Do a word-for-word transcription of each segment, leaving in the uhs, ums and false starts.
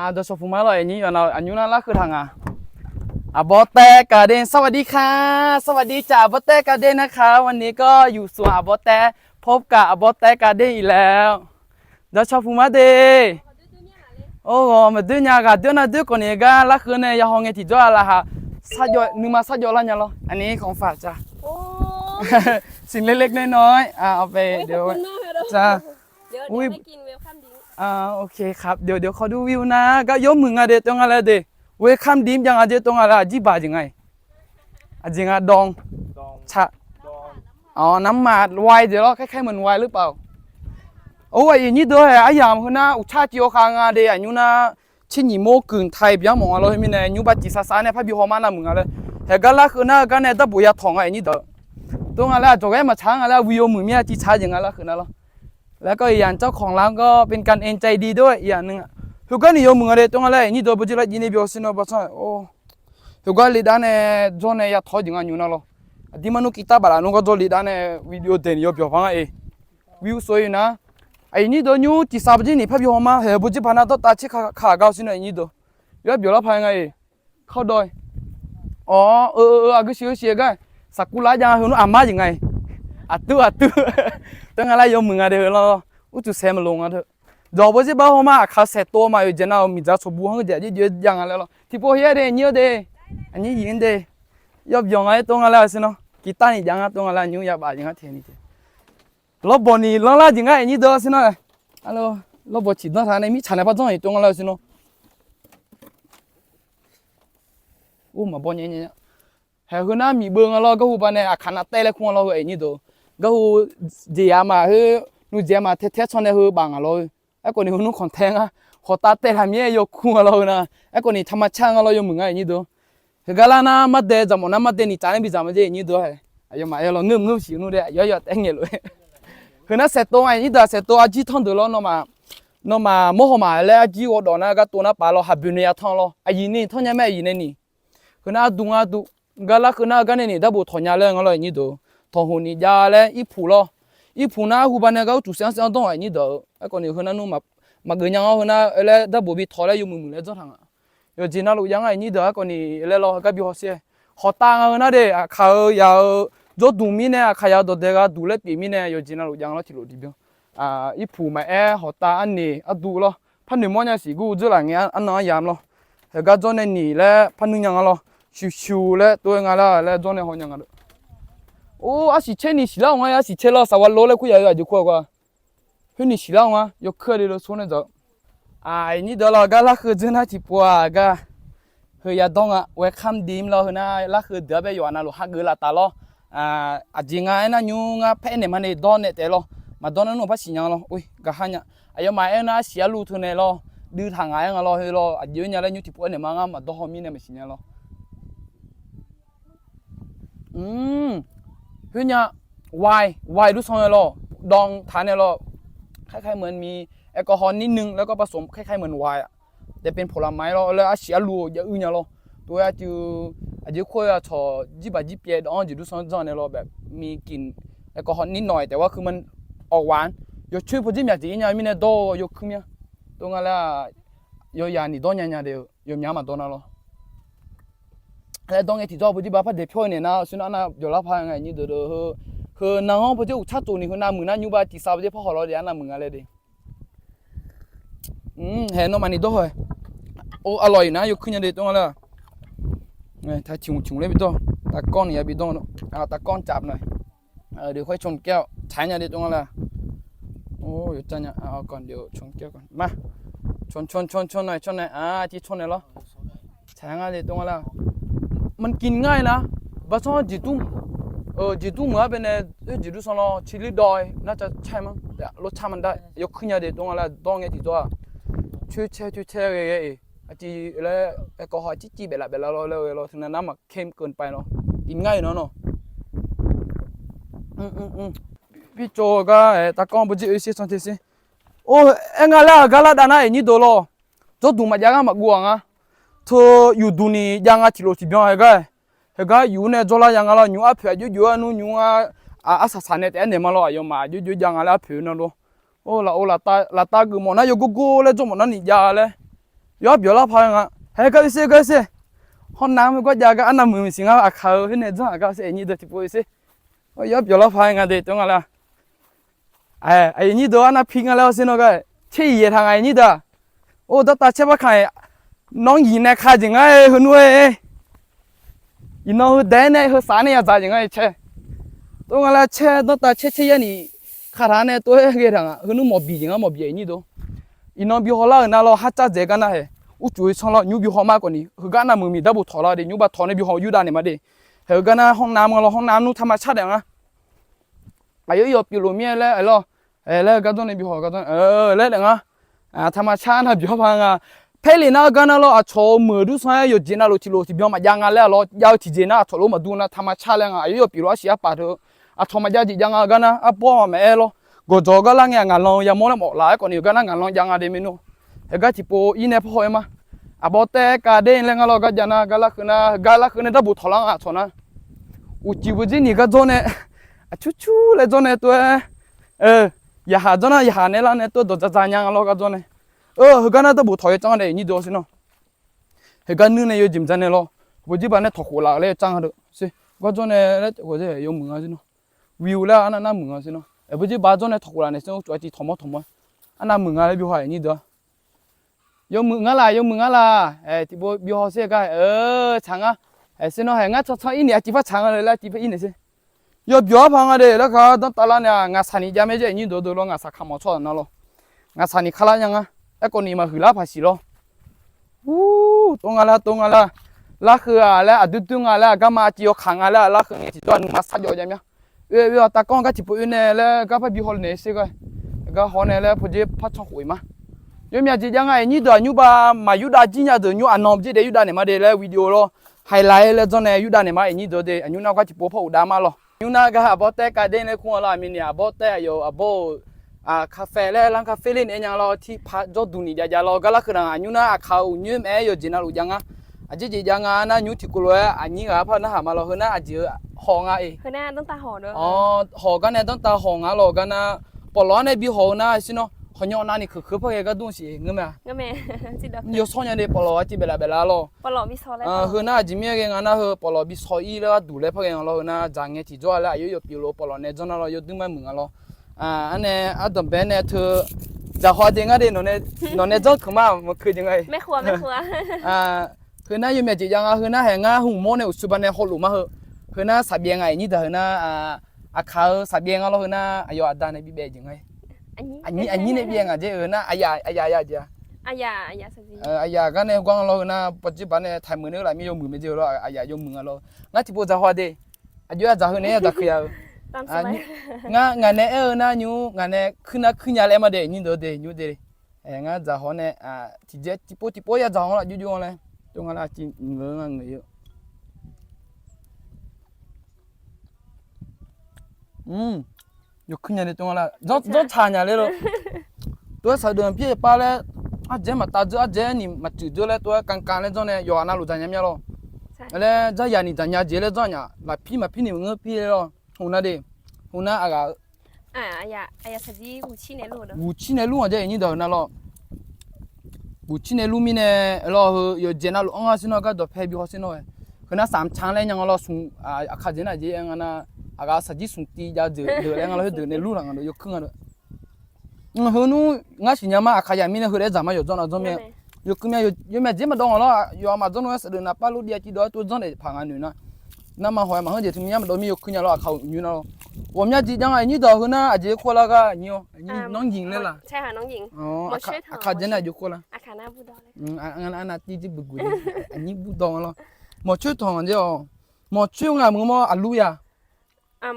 Dawqshawq puq ma lawr, aqnyir yawqna aqnymr nar larkeuv taq nga. อาบอแต๊ กาเด้น สวัสดีค่ะ สวัสดีจาก อาบอแต๊ กาเด้น นะคะ วันนี้ก็อยู่สวน อาบอแต๊ พบกับ อาบอแต๊ กาเด้น อีกแล้ว Dawqshawq puq ma de. Or, maqdoer nya ghaq doer nar doer khawf ni gar larkeuv nae yahaw ngae tiqjawr-a laqkhaq nuima sarjawv lar nya lawr. อันนี้ของฝากจ้ะ สิ่งเล็กๆน้อยๆ เอาไป เดี๋ยว จ้ะ โอเคครับ เดี๋ยว เดี๋ยวขอดู วิว นะ Gar yawmuiq nga de tov nga laer de. Welcome ดิม jav nga jeq tov nga laer, aqjir baq jeq nga-iq. Aqjeq nga ดอง ชา อ๋อ น้ำหมาก ไวน์ jeq lawr, คล้ายๆเหมือนไวน์หรือเปล่า? Or, aqyuif aqnyir deuq-aer, aryamq heu nar uqtsar tiq awr khav nga de, aqnymr nar tser nyiq mawr kuiq taiq byan mawf nga lawr. Khoermirnae nymr bar tiq sar sar nae parbi hawma navmeuq nga laer. Haegar larkeuv nar gar nae darbof ya tawq nga aqnyir deuq. Tov nga laer, aqdzawq ghae maqtsaq nga laer, วิว yawmuiq mir-a tiq tsaq jeq nga larkeuv nar lawr. แล้วก็อีกอย่าง เจ้าของร้านก็เป็นกันเอง ใจดีด้วย อีกอย่างหนึ่งอะ Heugar ni yawmuiq nga de tov nga laer, aqnyir deuq bawjir lar jiv ni byawq sir nawr bawtsar-aer or. Heugar li dar nae dzawr nae ya tawq jeq nga nymr nar lawr. Aqdirmar nmr กีตาร์ baf laf nmr gar dzawr li dar nae video daeq ni yawbyawq par nga-e. วิวสวยอยู่นะ Aqyuif aqnyir deuq nymr tiq sar bawjir ni parbi hawma haeq bawjir par nar dawrtav tser ka ka gar sir nawr aqnyir deuq. Yawbyawq lar par nga-e. ข้าวดอย Awr, eu eu, aqgeu siq geu siq gar. Saqkur lar jav nga heu nmr aqmar jeq nga-iq. Aqtuir aqtuir. Tov nga laer yawmuiq nga de heu lawr. Urcuf saeq maqloq nga deuq. Dawq bawjir bar hawma aqkaq saeqtov ma yawqjeq nar-eu miqdzaq tsawqbu hanr jeq aqjeq joe jav nga laer lawr. Tiqpov her-aer de nyir-eu de. Aqnyir yif-anr de. Yawbyawq nga-aer tov nga laer sir nawr. กีตาร์ ni jav nga tov nga laer nymr ya baf jeq nga taeq ni te. Lawrbawq ni lanrlar jeq nga aqnyir deuq sir nawr. Lawrbawq ciqdanr taq nae mirtsaq nae par dzanr-iq tov nga laer sir nawr. Ur maqbaw nya nya. Haeq heu nar miqbeu nga lawr, garhu banae aqkaq nav taev laer kur nga lawr heu aqnyir deuq. Garhu jeq yaf ma heu, nuijeq ma tae tae-aer can nae heu baf ngaq lawr-eu. Aerkhawf ni heu nmr khanq tae ngar, khawqtav taev taq mir-aer yawkur nga lawr heu nar. Aerkhawf ni taqma car nga lawr yawmuiq nga aqnyir deuq. Heugar lar nar mardae dzaq mawf nar mardae ni tsaf-anr bidzaq ma jeq aqnyir deuq-a. Aqyawfmaf aer lawr ngeur mq ngeur siq nmr de aqyawf yawf taef ngaeq lof-aer. Heu nar saeqtov nga aqnyir deuq-aq saeqtov arjir tanr deuq lawr nawmaf. Nawmaf mawrhaw maf laer arjir ghawrdawq nar gar tov nar paf lawr haqboeq nae ya tanr lawr aqyuif ni tanr nya mae aqyuif nae ni. Heu nar arduq nga arduq. Gar larkeuv nar gar nae ni darbof tawq nya laer nga lawr aqnyir deuq. Tawq hoq ni jav laer irpuq lawr. Irpuq nar arhu banae gar urcuf saev-anr saev-anr dawr-aq aqnyir deuq. Aerkhawf ni heu nar nmr maqgeuf nya-awr heu nar laer darbof bi tawq laer yawmuiq muiq laer dzanr taq nga. Yawqjeq navluf jav nga aqnyir deuq aerkhawf ni laer lawr heu gar bi hawsher. Hawqtav nga heu nar de aqkaq-eu yaq-eu jawrduq mirnae aqkaq yaq-eu dawqdae gharduq laer pyeuf mirnae yawqjeq navluf jav nga lawr tiqlof tiqbyan. Irpuq maqaer hawqtav arniq arduq lawr. Par noeqmawr nya siq gurdzeur laf ngae arnan aryamq lawr. Heugar dzawr nae niq laer par nuir nya nga lawr. Shuq shuq laer tov-aer nga lar laer dzawr nae haw nya nga lawr. Or, arsiq caer ni siqlar-awq nga, arsiq caer lawr saqwa lor laer kur yaf-eu aqjeq kur-a gar. Khoer ni siqlar-awq nga, yawkuir-a le lawr sor nae dzaq-eu. Aqnyir deuq lawr gar larkeuv dzeur nar tiqpov-aq gar. Heu yadawr nga welcome ดิม lawr heu nar larkeuv deuq-anr bae yawqha navluf hageuf laf taf lawr. Aqjeq nga aernar nymr ngar paer naeq ma nae dawr nae taef lawr. Maqdawr nar nmr par siqnya lawr. Oe, gaqkhar nya. Aqyawfmaf aer nar arsiq arluv teu nae lawr. Duitaq ngaq-aer nga lawr heu lawr aqjeq-aer nya laer nymr tiqpov aernaeq ma ngar maqdawr haw mirnae maqsiq nya lawr. Khoernya, ไวน์ ไวน์ dursanr nae lawr, ดอง taq nae lawr, คล้ายๆเหมือนมี แอลกอฮอล์นิดนึง แล้วก็ผสม คล้ายๆเหมือน ไวน์ แต่เป็นผลไม้ lawr laer arsiq arluv jav uir nya lawr. Tov-aer aqjeq khoer-aq cawq jirbaq jir pyaev dawv-anr jeq dursanr janr nae lawr แบบ มีกลิ่น แอลกอฮอล์นิดหน่อย แต่ว่าคือมัน ออกหวาน yawcoer pawjir myaq jeq-ir nya mirnae dawr-eu yawkuir mir-a. Tov nga laer-aq, yawyaq ni dawr nya nya de-eu yawmyaq maqdawr nar lawr. Laer dawr ngae tiqjawr pawjir ba par daeq pyawr-eu naeq nar sir nar arnav byawq lar par nga nyir deuq deuq heu, heu nav-anr pawjir uqtsar tsof ni heu navmuiq nar nymr ba tiqsav pawjir par haw lawr de arnavmuiq nga laer de. Haeq nawmaf ni dawr haw-aer. Or, arlawq iq nar yawkuir nya de tov nga laer. Taq tiq hmq tiq hmq laer bi dawr. Taqkawr ni ya bi dawr. Taqkawr caf nae. Aqdui khoer ชนแก้ว tsaq nya de tov nga laer. Or, yawcav nya. Aqkawr de ชนแก้วก่อน ma. ชน ชน ชน ชนหน่อย ชนหน่อย aqjeq ชน naeq lawr. Tsaq nga de tov nga laer. มันกินง่ายนะ baqsanr jeqdur, jeqdur meuq-ar baenae, jeqdur sanr lawr เชอร์รี่ดอย น่าจะใช่มั้ง แต่รสชาติมันได้ yawkuir nya de tov nga laer dawr ngae tiqjawr-aq. Coer caer coer caer ghae ghae-iq. Aqjeq laer, แอลกอฮอล์ civ civ baef laf baef laf lawr laer ghae lawr teu nar nar maqkem keuvni pav lawr. Iq ngar iq nawr nawr. Birtsov gar-aer taqkawr bawjir oe sher can te sher. Or, aer nga laer-aq gar lar dav nar iq nyir deuq lawr. Jawrduq maqjav gar maqguv-aq nga. Teu yufduq ni jav nga tiqlof tiqbyan haegar-aer. Haegar yuf-ur nae dzawrlar ya nga lawr nymr arpoeq aqjox jox-aer nmr nymr-ar, arsaq saq nae taef-aer naeq ma lawr aqyawfmaf aqjox jox jav nga laer arpoeq-eu nar lawr. Or, laf or laf tav geufmawf nar yawgor gor laer dzawrmawf nar ni jav laer. Yawr byawq lar paq-aer nga. Hae, gar oe sher, gar oe sher. Hawr nav-anr meuq gar jav gar arnav muiq maqsiq ngar, aqkaq-eu khoer nae janr-aq gar oe sher, aqnyir deuq tiqpov oe sher. Yawr byawq lar paq-aer nga de, tov nga la. Aqnyir deuq arnav pi nga laer-awr sher nawr gar. Tser iq yaeq taq nga aqnyir deuq-aq. Or, danrtav caer par kaq-iq, nanr nyiq nae ka jeq ngar-aer heunmr-aer. Iqnan heu daef-aer nae heu saf-aer nae yadzaq jeq ngar-aer caer. Tov nga laer caer, danrtav caer caer yar ni ka taq-aer nae tov-aer ghae taq nga, heunmr mawq biq jeq ngar mawq biq aqnyir deuq. Iqnan bi hawlar-euq nar lawr, har caer dzaeq gar nar hae. Uqcuf-eu sanr lawr, nymr bi haw mar khawf ni, heugar nav meuq miq darbof tawq lar de, nymr ba tawq nae bi haw yurdav naeq ma de. Hae-eu gar nar hawr nav ma lawr, hawr nav nmr tama car daef nga. Aqyawf-ir yawf pyeuflof mir-aer laer aer lawr. Aer laer-eu gar dzawr nae bi haw gar dzawr-aer laer daef nga. Tama car nav byawq-anr paq nga. Paerle nar-eu gar nar lawr, aqcawq-euq meuq dur sanr-aer yawqjeq navluf tiqlof tiqbyan maqjav nga laer-a lawr, jav-eu tiqjeq nar aqcawq lof maqdur nar tama car laer nga. Aqyawf-ir yawf pyeuflof arsiq arpaf teu, aqcawq maqjav jeq jav nga gar nar arbawr-aq maqaer lawr. Gawqjawq-eu gar lar ngae ngaqlan yamawr laer mawf laf-aer khawf ni-eu gar nar ngaqlan jav nga de maernmr. Hae gar tiqpov ir nae par haw-aer ma. Aqbawr taev kav der laer ngar lawr gar jav nar, gar larkeuv nar, gar larkeuv nae darbof tawq lar nga aqcawq nar. Uqcif beujeq ni gar dzawr nae, aqcurcur laer dzawr nae tov-aer, yaqhaq dzawr nar yaqhaq nae lar nae tov dawq dzaqdzaq nya nga lawr gar dzawr nae. Heugar nar darbof tawq-aer canr nae aqnyir deuq-awr sher nawr. Heugar nuir nae yawjeq mqdzaq nae lawr, beujeq baq nae tawq khof laf laer canr deuq sher. Gar dzawr nae laer khof-aer yawmuiq nga sher nawr. Wiq laer arnav nar muiq nga sher nawr. Beujeq baq dzawr nae tawq khof laf naeq sher nawr, uqcif aqcif tawq mawr tawq mawr-aer arnav muiq nga laer bi haw aqnyir deuq-a. Yawmuiq ngar laq, yawmuiq ngar laq. Tiqpov bi haw sher gar-aer tsaq ngar. Sher nawr hae ngar tsanr tsanr ir ni aqcif par tsaq nga laer aqcif par ir naeq sher. Yawbyawq-anr paq nga de laer kaq-anr danrtav lar nae-aq, ngaqsaq ni jav mae jaer aqnyir deuq deuq lawr, ngaqsaq kamq-awr tsawrhaq nar lawr. Ngaqsaq ni kar lar nya ngar. Aerkhawf ni maqhuiq lar paq siq lawr. Ur, tov nga lar, tov nga lar. Larkeuv-aq laer aqdui dui nga laer aqgarma aqcif yawkaq nga laer larkeuv ngae tiqjawr-aq nuima sarjawv jav mya. Oe oe-awq tavkanr gar tiqpov oe nae laer gar par bi haw naeq sher gar. Gar haw nae laer pawdzer par can khof-iq ma. Yawmyaq jeq jav nga aqnyir deuq aqnymr ba maqyurdav jir nya deuq nymr aqnan byaerdzae yurdav naeq ma de laer video lawr. Haiqlaq-aer laer dzanr nae yurdav naeq ma aqnyir deuq de aqnymr nar gar tiqpov par ghofdav ma lawr. Nymr nar gar aqbawr taer kav der laer kur-a lawr aqmini aqbawr taer aqyawf aqbawr-euq aqkaqfae laer lanr kaqfae ler naeq-aer nya lawr tiqpaq jawrduq ni jav jav lawr gar larkeuv nar aqnymr nar aqkaq-euq uqnymr maeq-aer yawqjeq navluf jav nga. Aqjeq jeq jav nga nar nymr tiqkov lof-aer aqnyir ghaq par narhaq ma lawr heu nar aqjeq-eu hawq nga-eq. Hawq gar nae danrtav hawq nga lawr gar nar pawqlawq-anr nae bi hawq-eu nar sher nawr hawq nyaw navni keuq keuq par ghae gar dur siq ngeur mae-a. Yawshawr nya de pawqlawq aqcif baeflaf baeflaf lawr. Heu nar aqjeq mir-aer ghae nga nar heu pawqlawq bi shaw-ir laer gharduq laer par ghae nga lawr heu nar dzaq ngae tiqjawr-a laer aqyawf yawf pyeuf lof pawqlawq nae dzanr nar lawr yawduir mar muiq nga lawr. Arnae ardanqbae nae teu dzaqhaw de ngar de nawq nae dzanr keuq ma maqkeuq jeq nga-eq. Heu nar yawmyaq jeq jav nga heu nar haeq ngar hmq mawr nae uqshoe ba nae hawluf ma heu. Heu nar saqbyaev nga aqnyir daq heu nar aqkaq-eu saqbyaev nga lawr heu nar aqyawf aqda nae bi baef jeq nga. Aqnyir nae bi-aer nga jeq heu nar aqyaf aqyaf aqyaf jeq-a. Aqyaf gar nae gar nga lawr heu nar pawqjir baq nae taqmuiq nae-eu laf mir yawmuiq mae jeq lawr aqyaf yawmuiq nga lawr. Ngar tiqpov dzaqhaw de. Aqjox-aer dzaq heu nae-aer dzaq keuq ya-eu. Ngar ngaq nae aer-eu nar nymr ngaq nae kuir nar kuir nya laer ma de nyir deuq de nymr de. Ngar dzaqhaw nae tiqjeq tiqpov tiqpov ya dzaq-awr laf jovjov-a laer. Jov nga laer aqcif ngeur nga ngeur-eu. Yawkuir nya le tov nga laer dzanr tsaq nya ler lor. Tov-aer saqdeuq-anr pir-aer pav laer ardzaer maqtav dzeur ardzaer ni maqtsuif dzeur laer tov-aer kankan laer dzanr nae yawqha navluf dzaq nya mya lor. Laer dzar yaq ni dzaq nya jeq laer dzanr nya lafpir maqpir ni ngeur pir-aer lor. Hmq nar de. Hmq nar aqghaq Ghuqcir nae lur-aq jeq nyir dawq heu nar lor. Ghuqcir nae lur mirnae lor heu yawqjeq navluf-anr ngar sher nawr gar dawqpae bi haw sher nawr-ae. Heu nar samqcan laer nya nga lor smq aqkaq jeq nar jeq-aer nga nar aqghaq saqjir smq tiv jav deuq laer nga lor khoerdeuq nae lur laq nga deuq yawkuir nga deuq. Heu nmr ngar siqnya ma aqkaq yaq mirnae heu laer dzaq ma yawqdzanr nav dzanr mir-a. Yawkuir mya yawmya jeq maqdawv nga lor yawqha maqdzanr nawr-aer saqdeuq navpar lur div-a civ dawv-aer tov dzanr daef paq nga noeq nar. Nar ma haw-aer maqhanr jeq teu mya maqdawv mir yawkuir nya lor aqkaq-euq nymr nar lor. Ghawqmya jeq jav nga aqnyir dawq heu nar aqjeq kur lar gar aqnyir-awr nanr nyiq laer laq. Aqkaq jeq nar aqjeq kur lar. Aqnyir bur dawv nga lor. Mawqcoer tanq jeq-awq. Mawqcoer ngaq meuq mawr aqlur ya. Awq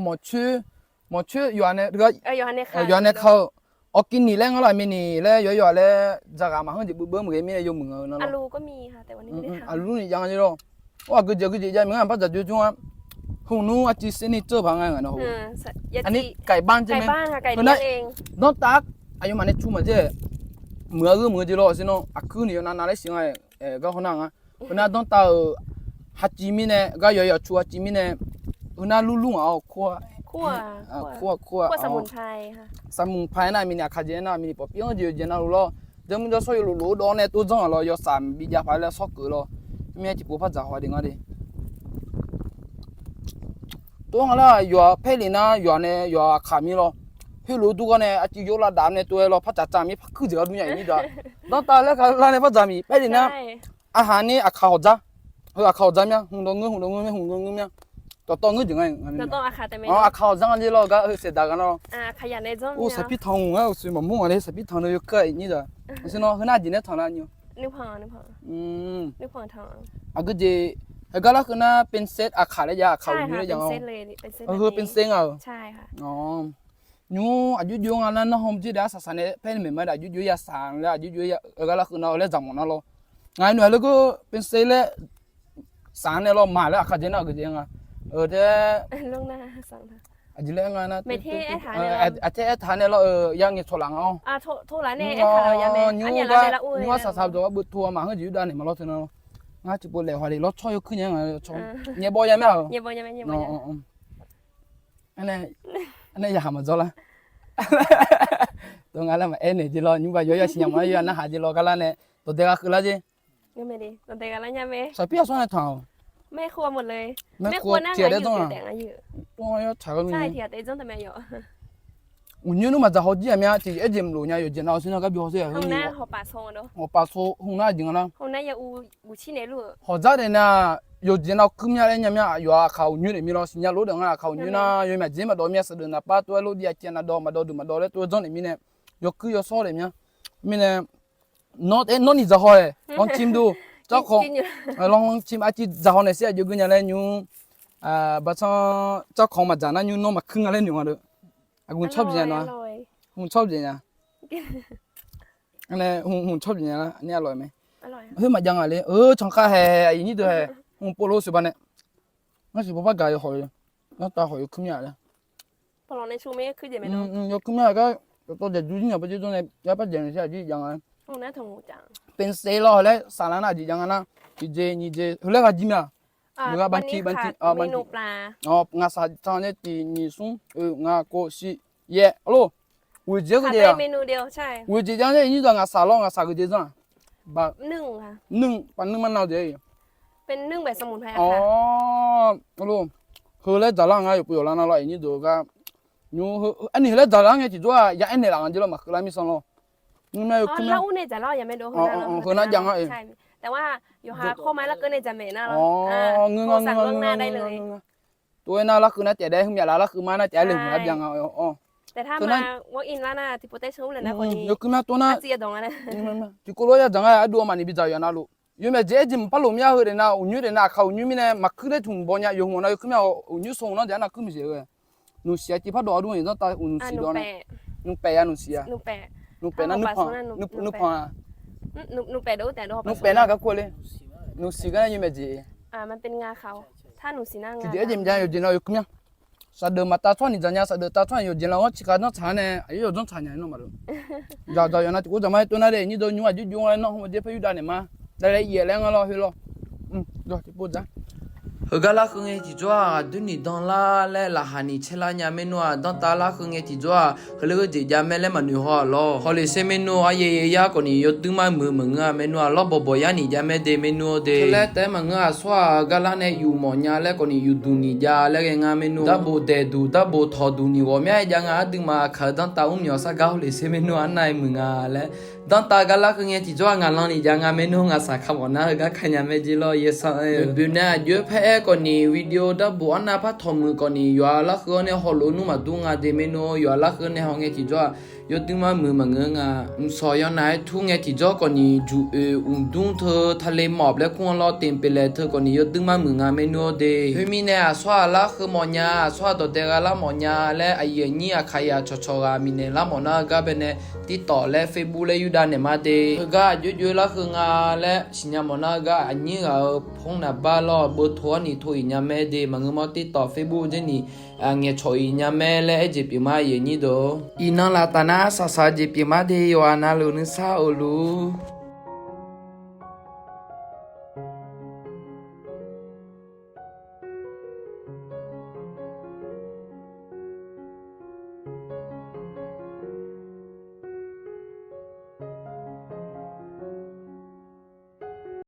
mawqcoer, mawqcoer yawqha nae ka-eu awqkiv niq laer ngar laf mirniq laer yawqyawq laer dzaqghaq maqhanr jeq beubeu maqghae mirnae yawmuiq nga-eu nar lor. Aqlur ni jav nga jeq lor. Or aqgeujeq geujeq jav miq ngar aqbar dzaq jov jov-a. Hmq nmr aqciv ser ni tseuv paq nga ngaq nawq-eu. Aqni kaiqbanr jeq mae. Heu nar danrtav aqyawfmaf nae cu maqjaer. Muiq-a geur muiq-eu jeq lor sher nawr aqkuir ni yawnav nav laer siq nga. Gar haw nar nga. Heu nar danrtav-euq haciv mirnae gar yawqyawq cu haciv mirnae. Heu nar lurlur ngaq-awr kur-a. Kur-aq, kur-aq, kur-aq, kur-aq, สมุนไพร nar mini aqkaq jeq nar mini pawf pir-anr jeq yawqjeq navluf lawr. Jawrmur jawrshawr yawlof lof-aer dawv-awr nae tov dzanr-aq lawr, yawsaf bijav paq-aer laer shawr keuv lawr. Mirnae tiqpov par dzaq haw de ngar de. Tov nga lar, yawf-aq paerlef nar yawf nae yawf aqkaq mir lawr. Khoerlof-aer dur gar nae aqciv yawr lavdaf nae tov-aer lawr, par caq caq mir par kuir jeq ghardur nya-iq nyir daq. Danrtav laer ka lar nae par dzaq miq paerlef nar, aqhaq ni aqkaq hawq dzar. Heu aqkaq hawq dzar mya, hmq dawq ngeur, hmq dawq ngeur mya, hmq dawq ngeur mya. Dawqtawv ngeur jeq nga. Aqkaq hawq dzar nga le lawr gar heu saeqdaq gar nar lawr. Saqpir tanq-eu ngar uqshoe maqmur nga le, saqpir tanq-eu yawkeuv-iq nyir daq. Uqshoe nawr heu nar aqjeq nae tanq nar nyi. Aqgeu jeq, heugar larkeuv nar เป็นเซต aqkaq laer jav, aqkaq uqnyoer laer jav-awr. Heu เป็นเซต nga-euq. Nymr aqjox jox nga nar, nanrhaw maqjir daef-aer saqsaq nae paer nae maeq ma daef, aqjox jox ya saq laer, aqjox jox ya heugar larkeuv nar-eu laer dzaq mawf nar lawr. Ngaq noeq-aq lor geur เป็นเซต laer saq-anr nae lawr, maq laer aqkaq jeq nar-eu geujeq nga. Taef, aqjeq laer nga nar, aqtaer aertaq nae lawr-eu ya ngaeq tsawq laf nga-awr. Nymr gar, nymr gar saqsaq dawq-aer beuv tov-a maq, heu jeq yurdav naeq ma lawr teu nar lawr. Ngar tiqpov laeq hawq le lawr tsawr yawkuir nya nga. Nyaeq bawv ya mya-euq. Aernae yaqhaq maqdzawr lar. Tov nga laer maqaer naeq jeq lawr, nymr ba yawr yasiq nya mawf nar yawr ya narhaq jeq lawr gar lar nae, dawqdae ghaq keuv lar jeq. Saqpir aqsawr nae tanq-awq. Maerkov tiq-a daer dzanr-aq. Uqnyoer nmr maqdzaq haw jir-aq mya, tiq aerjeq mlof nya yawqjeq nav-awr sir nar gar bi haw sher-aq. Hawqpaf so hmq nar aqjeq nga nar. Hawqdzar daef nar, yawqjeq nav kuir mya laer nya mya, yawqha aqkaq uqnyoer daef mir lawr siqnya lof daef nga aqkaq uqnyoer nar, yawmyaq jeq maqdawv mya saqdeuf naqpav tov-aer lor di aqciv naqdawv maqdawv duq maqdawv laer tov-aer dzanr daef mirnae, yawkuir yawshawr daef mya. Mirnae, nawr taef nawr ni dzaq haw-aeq lanrcim dur, lanrcim aqciv dzaq haw naeq sir aqjox geur nya laer nymr, baqsanr tsarkhanq maqdzaq nar nymr nawr maqkuir nga laer noeq nga deuq. Aqgmq tsawrbyaeq nya, hmq tsawrbyaeq nya. Hmq tsawrbyaeq nya lar, aqnyir aqlawq mae. Heu maqjav nga le, eu canqkhav haeq aqyuif nyir deuq haeq hmq pov lof sheuq ba nae, ngar siq pov par gaq yawhawq-eu, yanrtav hawq yawkuir mya laer. Yawkuir mya gar, dawqtawv daeq dur zir nya pawdzer dzawr nae yar par daeq naeq sir aqjir jav nga. เป็นเซต lawr heu laer saqlar nar aqjeq jav nga nar, tiqjeq nyiq jeq heu laer ghaq jir mya. Muiq-a banti banti, ngaqsaq tan nae tiq nyiq smr oeq ngaq kov siq yaeq lor. Ghoeqjeq ghoeqjeq-a, ghoeqjeq jav nae nyir dawq ngaqsaq lawr ngaqsaq ghoeqjeq zanr-aq. Nmr, paf nmr mar nav-eu jeq-a. Awr, lor. Heu laer dzaqlar nga yawqpov yawqlar nar lawr aqyuif nyir deuq-eu gar. Nymr, arni heu laer dzaqlar ngae tiqjawr-aq ya aernaeq laf nga jeq lawr maqkeuv lar mirsanr lawr. Nymr mya yawkuir mya. Heu nar jav nga-e. Awr, ngeur nga, ngeur nga. Tov-aer nar larkeuv nar taef daef-aer hmq myaq laf larkeuv mar nar taef-aer le hmq lar bya nga-awr. Yawkuir mya tov nar, tiqkov lof-aer ya dzaq nga ardov-eu maqni bidzaq yawq navluf. Yawmyaq jeq aerjeq maqpar lof mya heu daef nar uqnyoer daef nar aqkaq uqnyoer mirnae maqkuir laer tmq baw nya yawq hmq-awr nav yawkuir mya-awr uqnyoer so hmq nar daef-aer nar kuir maqjeq-eu. Nuqsiq-a civ par dawq ardov-a zanr tav uqnyoer siq dawq nae. Nuqpaef ya nuqsiq-a. Nuqpaef nar nuqpanq-a. Nuqpaef nar garkawv le. Nuqsiq gar nar yawmyaq jeq. Tiqjeq aerjeq maqjav yawqjeq nav yawkuir mya. Saqdeuf maqtav tsawrhaq ni dzaq nya, saqdeuf tav tsawrhaq yawqjeq nav-anr ciqkaq zanr tsaq-a nae aqyawf zanr tsaq nya-a nawmaf-eu. Dzaqdzaq yawq nav tiqkov dzaq ma-aer tov nar de nyir dawq nymr aqjox jox nga laer nar hmq jeq par yurdav naeq ma. Daef laer yaef laer nga lawr heu lawr. Heugar larkeuv ngae tiqjawr-aq aqdui ni danlar laer laqkhaq ni caerlar nya maernmr-aq danrtav larkeuv ngae tiqjawr-aq heuler geur jeq jav mae laer maqnoeq haw-aq lawr. Hawleqser maernmr-or aryaer yar khawf ni yawduir mar muiq-eu maqngeur-a maernmr-aq lawrbawq bawq yar ni jav mae de maernmr-or de. Laer taef-aer maqngeur-aq tsawrhaq gar lar nae yuf mawf nya laer khawf ni yuf duq ni jav laer ghae nga maernmr. Darbof daeq duq darbof tawq duq ni ghawqmya jav nga aqduimaf aqkaq-eu danrtav mr myawq sar gar hawleqser maernmr arnav-aer muiq nga laer. Danrtav gar larkeuv ngae tiqjawr-aq ngaqlanr ni jav nga maernmr ngaqsaq kamawf nar heugar ka nya mae jeq lawr yasar-aer-eu. Boeqnae aqjox-aer paer-aer khawf ni video darbof arnav par tawq muiq khawf ni yawqha larkeuv-awr nae hawlof nmr maqdur nga de maernmr yawqha larkeuv nae haw ngae tiqjawr-aq yawduir mar muiq maqngeur nga. Mqsawq yawnaf-aer tur ngae tiqjawr khawf ni juq oeq uqdmr teu tale mawf laer kur-anr lawr tenq pyeuflaeq teu khawf ni yawduir mar muiq nga maernmr-or de. Khoermirnae aqsawr-aq larkeuv mawfnya, aqsawr-aq dawqdae gha lar mawfnya laer aqyuif aqnyir aqkaq yaq cawqcawq ghaq miqnaeq lar mawf nar-eu gar baenae TikTok laer Facebook laer yurdav naeq ma de. Heugar aqjox jox larkeuv nga laer siqnya mawf nar-eu gar aqnyir ghaq-euq phone naqbar lawr beuv to-anr ni to-iq nya mae de maqngeur mawr TikTok Facebook jarni ngaeqcawq-iq nya mae laer aerjeq pyeuf ma aqyuif aqnyir deuq-or. Iqnan laqtaf nar saqsaq jeq pyeuf ma de yawqha navluf nuisar-euq luf.